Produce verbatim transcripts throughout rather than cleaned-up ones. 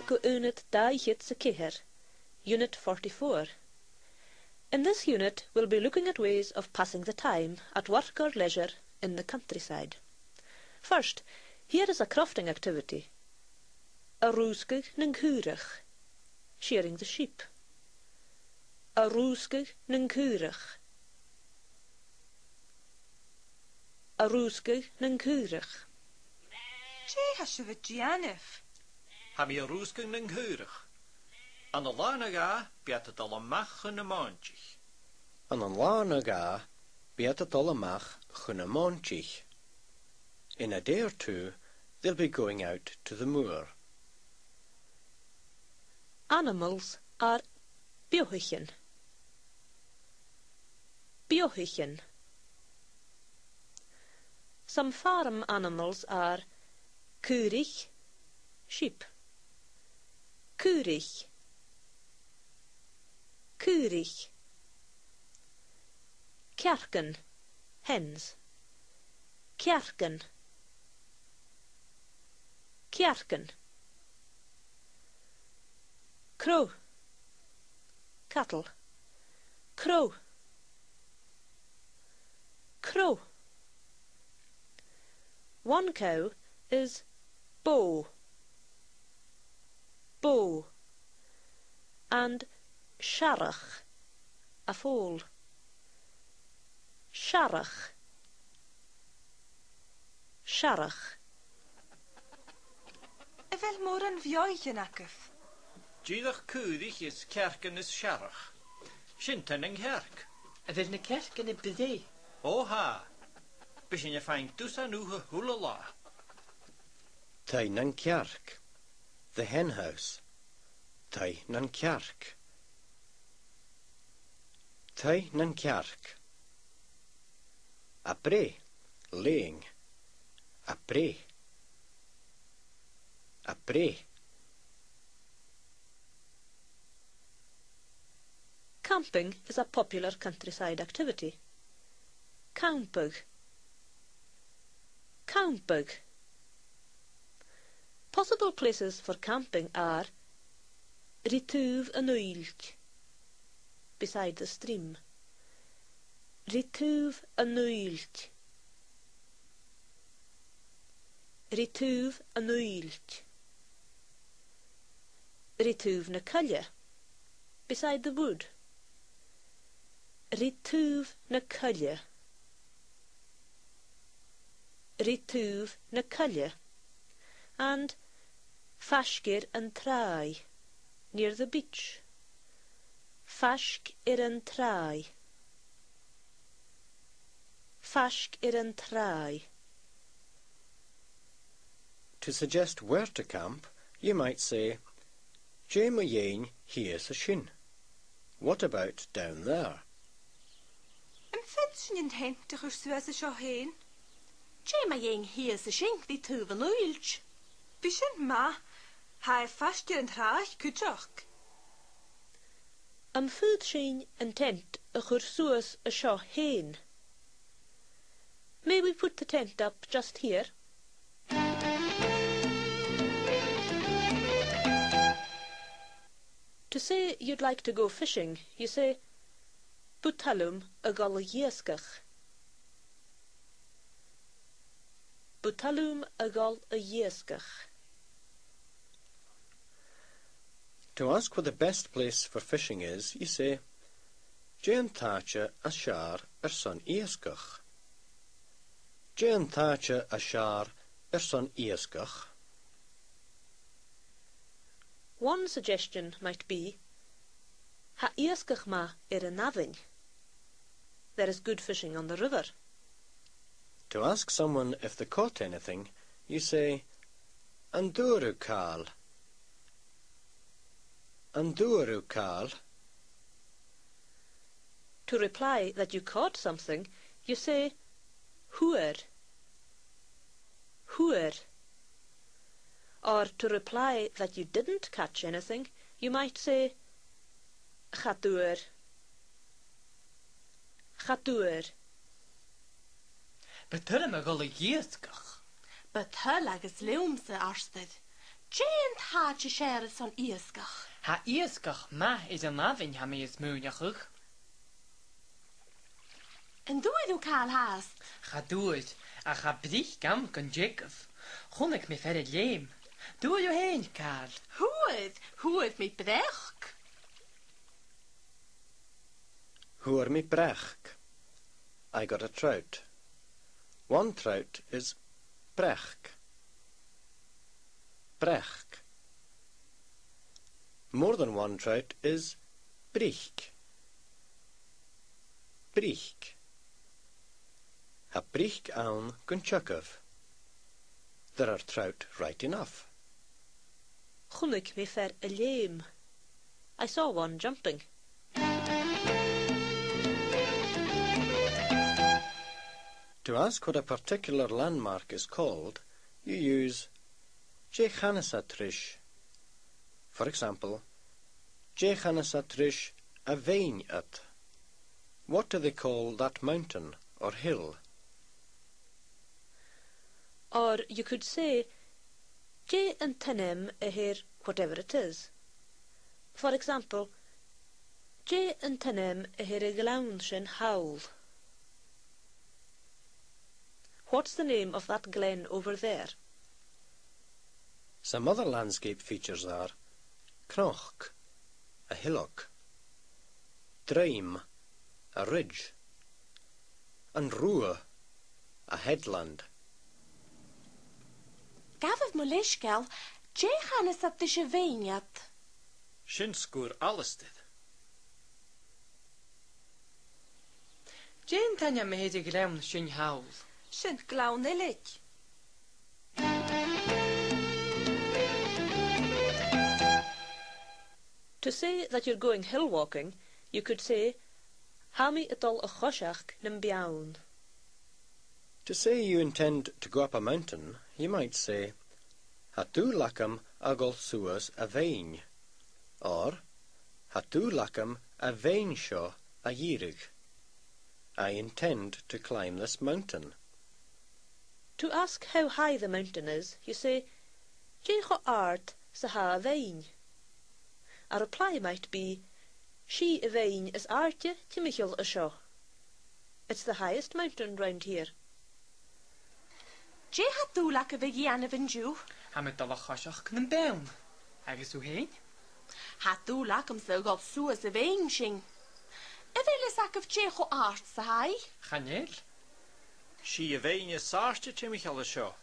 gu ionad dà fhichead 's a ceithir, Unit forty-four. In this unit, we'll be looking at ways of passing the time at work or leisure in the countryside. First, here is a crofting activity. A' rùsgadh nan caorach, shearing the sheep. A' rùsgadh nan caorach. A' rùsgadh nan caorach. Dè tha sibh a' dèanamh? Tha mi a' rùsgadh nan caorach. Ann an là no dhà, bidh iad a' dol a-mach chun na mòintich. Ann an là no dhà, bidh iad a' dol a-mach chun na mòintich. In a day or two, they'll be going out to the moor. Animals are beothaichean. Beothaichean. Some farm animals are caoraich, sheep. Caoraich. Caoraich. Cearcan, hens. Cearcan. Cearcan. Crodh. Cattle. Crodh. Crodh. One cow is bò. Bò. And searrach, a foal. Searrach. Searrach. A bheil mòran bheothaichean agaibh? Dìreach caoraich is cearcan is searrach. Sin taigh nan cearc. A bheil na cearcan a' breith? Ò, tha. Bidh sinn a' faighinn dusan ùra a h-uile là. Taigh nan cearc. The hen house. Taigh nan cearc. Taigh nan cearc. A' breith, laying. A' breith. A' breith. Camping is a popular countryside activity. Campadh. Campadh. Possible places for camping are ri taobh an uillt, beside the stream. Ri taobh an uillt. Ri taobh an uillt. Ri taobh na coille. Beside the wood. Ri taobh na coille. Ri taobh na coille. And faisg air an tràigh. Near the beach. Faisg air an tràigh. Faisg air an tràigh. To suggest where to camp, you might say, dè mu dheidhinn shìos an sin? What about down there? Am faod sinn an tent a chur suas an seo fhèin? Dè mu dheidhinn shìos an sin, ri taobh an uillt? Bidh sin math, tha e faisg air an tràigh cuideachd. Am faod sinn an tent a chur suas an seo fhèin? May we put the tent up just here? To say you'd like to go fishing, you say, bu toil leam a dhol a dh'iasgach. Bu toil leam a dhol a dh'iasgach. To ask where the best place for fishing is, you say, dè an t-àite as fheàrr airson iasgach? Dè an t-àite as fheàrr airson iasgach? One suggestion might be, tha iasgach math air an abhainn. There is good fishing on the river. To ask someone if they caught anything, you say, an d' fhuair thu càil? An d' fhuair thu càil? To reply that you caught something, you say, fhuair. Fhuair. Or to reply that you didn't catch anything, you might say, cha d' fhuair. Cha d' fhuair. Bu toil leam a dhol a dh'iasgach. Bu toil agus leamsa, arsaidh. Dè an t-àite as fheàrr airson iasgach? Tha iasgach math air an abhainn, tha mi a' smaoineachadh. An d' fhuair thu càil fhathast? Cha d' fhuair, ach tha bric ann gun teagamh. Chunnaic mi fear a' leum. An d' fhuair thu fhèin càil? Fhuair, fhuair mi breac. Fhuair mi breac. I got a trout. One trout is breac. Breac. More than one trout is bric. Bric. Tha bric ann gun teagamh. There are trout right enough. Chunnaic mi fear a' leum. I saw one jumping. To ask what a particular landmark is called, you use dè chanas iad ris. For example, dè chanas iad ris a' bheinn ud? What do they call that mountain or hill? Or you could say, dè an t-ainm a th' air whatever it is. For example, dè an t-ainm a th' air a' ghleann sin thall? What's the name of that glen over there? Some other landscape features are cnoc, a hillock, druim, a ridge, an rubha, a headland. Gabhaibh mo leisgeul, dè chanas iad ris a' bheinn ud? Sin Sgùrr Alasdair. Dè an t-ainm a th' air a' ghleann sin thall? Sin Gleann Eilig. To say that you're going hill walking, you could say, tha mi a' dol a choiseachd nam beann. To say you intend to go up a mountain, you might say, tha dùil agam a dhol suas a' bheinn, or tha dùil agam a' bheinn seo a dhìreadh. I intend to climb this mountain. To ask how high the mountain is, you say, dè cho àrd 's a tha a' bheinn? A reply might be, 's i a' bheinn as àirde timcheall an seo. It's the highest mountain round here. Dè tha dùil agaibh a dhèanamh an-diugh? Tha mi a' dol a choiseachd nam beann. Agus thu fhèin? Tha dùil agamsa a dhol suas a' bheinn sin. A bheil fhios agaibh dè cho àrd 's a tha i? Chan eil. 'S i a' bheinn as àirde timcheall an seo.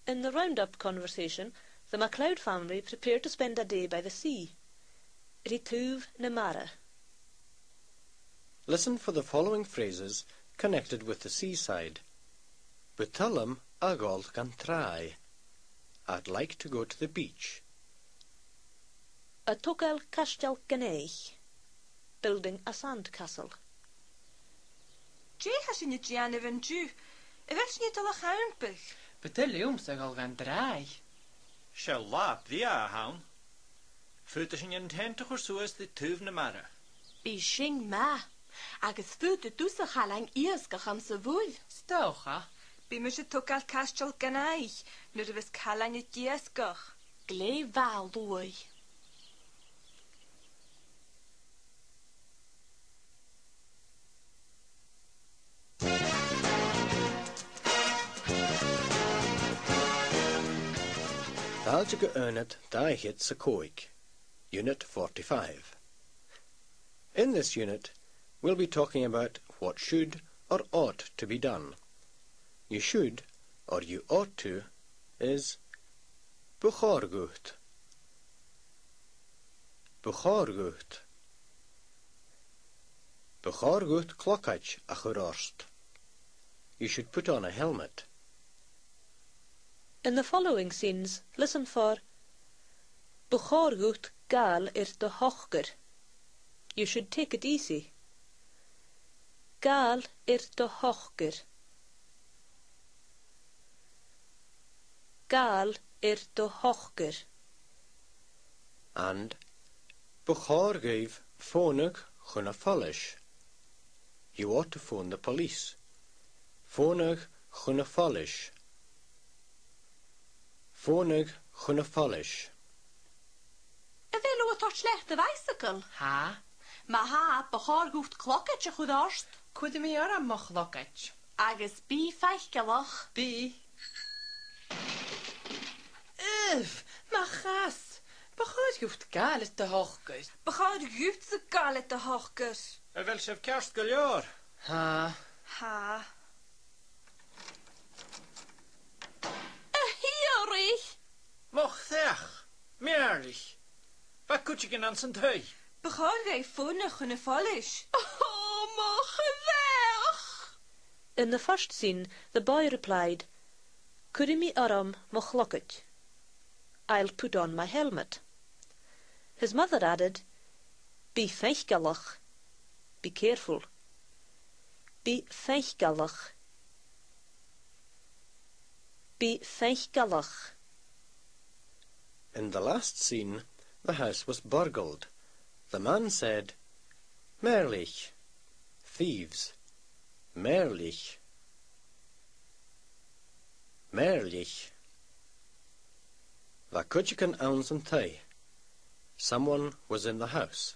In the round-up conversation, the MacLeod family prepare to spend a day by the sea. Ri taobh na mara. Listen for the following phrases connected with the seaside. Bu toil leam a dhol dhan tràigh. I'd like to go to the beach. A' togail caisteal gnàthach. Building a sand castle. Dè tha sinn a' dèanamh an-diugh? A bheil sinn a' dol a champaigeadh? Bu toil leamsa a dhol dhan tràigh. 'S e latha brèagha a th' ann. Faodaidh sinn an tent a chur suas ri taobh na mara. Bidh sin math, agus faodaidh tusa a chaitheamh iasgach anns a' mhuir. 'S dòcha. Bidh mise a' togail caisteal gnàthach nuair a bhios cailin ag iasgach. Glè mhath, a luaidh. Fàilte gu aonad dà fhichead 's a còig, Unit forty-five. In this unit, we'll be talking about what should or ought to be done. You should, or you ought to, is bu chòir dhut. Bu chòir dhut. Bu chòir dhut clogaid a chur ort. You should put on a helmet. In the following scenes, listen for bu chòir dhut gabhail air do shocair. You should take it easy. Gabhail air do shocair. Gabhail air do shocair. And bu chòir dhuibh fònadh chun na poilis. You ought to phone the police. Fònadh chun na poilis. Fònadh Chun a' phoilis. A bheil thu a' toirt leat do bhaidhsagal? Tha. Ma tha, bu chòir dhut clogaid a chur ort. Cuiridh mi orm mo chlogaid. Agus bi faiceallach. Bi. Ugh, mo chas. Bu chòir dhut gàilead a shocair. Bu chòir dhutsa gàilead a shocair. A bheil sibh ceart gu leòr? Tha. Tha. A Thighearna! Mo chreach! Mèirlich! Bha cuideigin anns an taigh. Bu chòir dhuibh fònadh chun a' phoilis. Ò, mo chreach! In the first scene, the boy replied, "Cuiridh mi orm mo chlogaid." "I'll put on my helmet." His mother added, "Bi faiceallach." Be careful. Bi faiceallach. Bi faiceallach. In the last scene, the house was burgled. The man said, "Mèirlich." Thieves. Mèirlich. Mèirlich. Bha cuideigin anns an taigh. Someone was in the house.